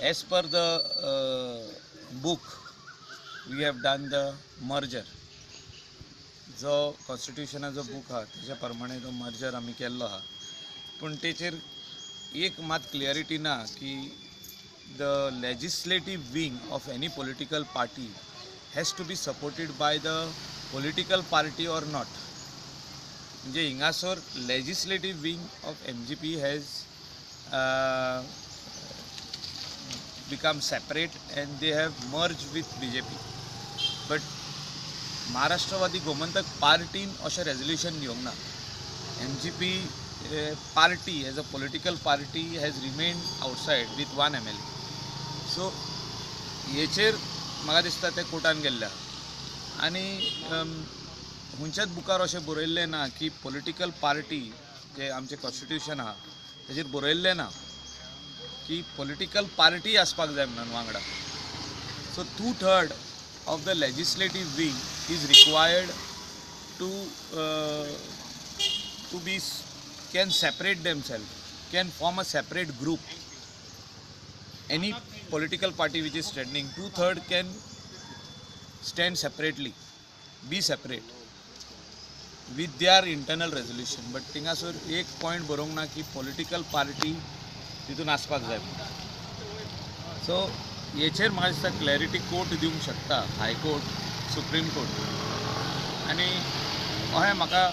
As per the book we have done the merger. जो कॉन्स्टिट्युशनाचो book आहा तेच्या प्रमाणे तो मर्जर आमी केल्लो आहा, पूण तेचेर एक मात क्लियरिटी ना की the legislative wing of any political party has to be supported by the political party or not. म्हणजे हिंगासर legislative wing of MGP has become separate and they have merged with BJP. But Maharashtrawadi Gomantak पार्टीन अशें resolution घेवंक ना. MGP party as a political party has remained outside with one MLA. So हेचेर म्हाका दिसता ते कोर्टान गेल्ले आहा आनी खंयच्याच बुकार अशें बरयल्लें ना की पॉलिटिकल पार्टी जे आमचें कॉन्स्टिट्युशन आहा तेजेर बरयल्लें ना की पॉलिटिकल पार्टी आसपाक जाय म्हणून वांगडा. So 2/3 of the legislative wing is required to be can separate themselves, can form a separate group. Any political party which is standing, 2/3 can stand separately, be separate with their internal resolution. But थिंगासर एक point बरोवंक ना की political party तितून आसपाक जाय. So हेचेर म्हाका दिसता क्लॅरिटी कोर्ट दिवंक शकता, हायकोर्ट, सुप्रीम कोर्ट. आनी अशें म्हाका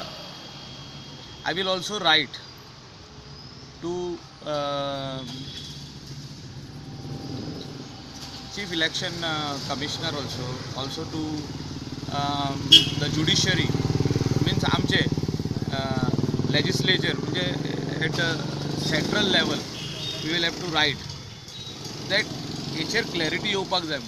I will also write to chief election commissioner also to the judiciary, means आमचे लेजिस्लेचर म्हणजे at central level we will have to write that हेचेर क्लॅरिटी येवपाक जाय.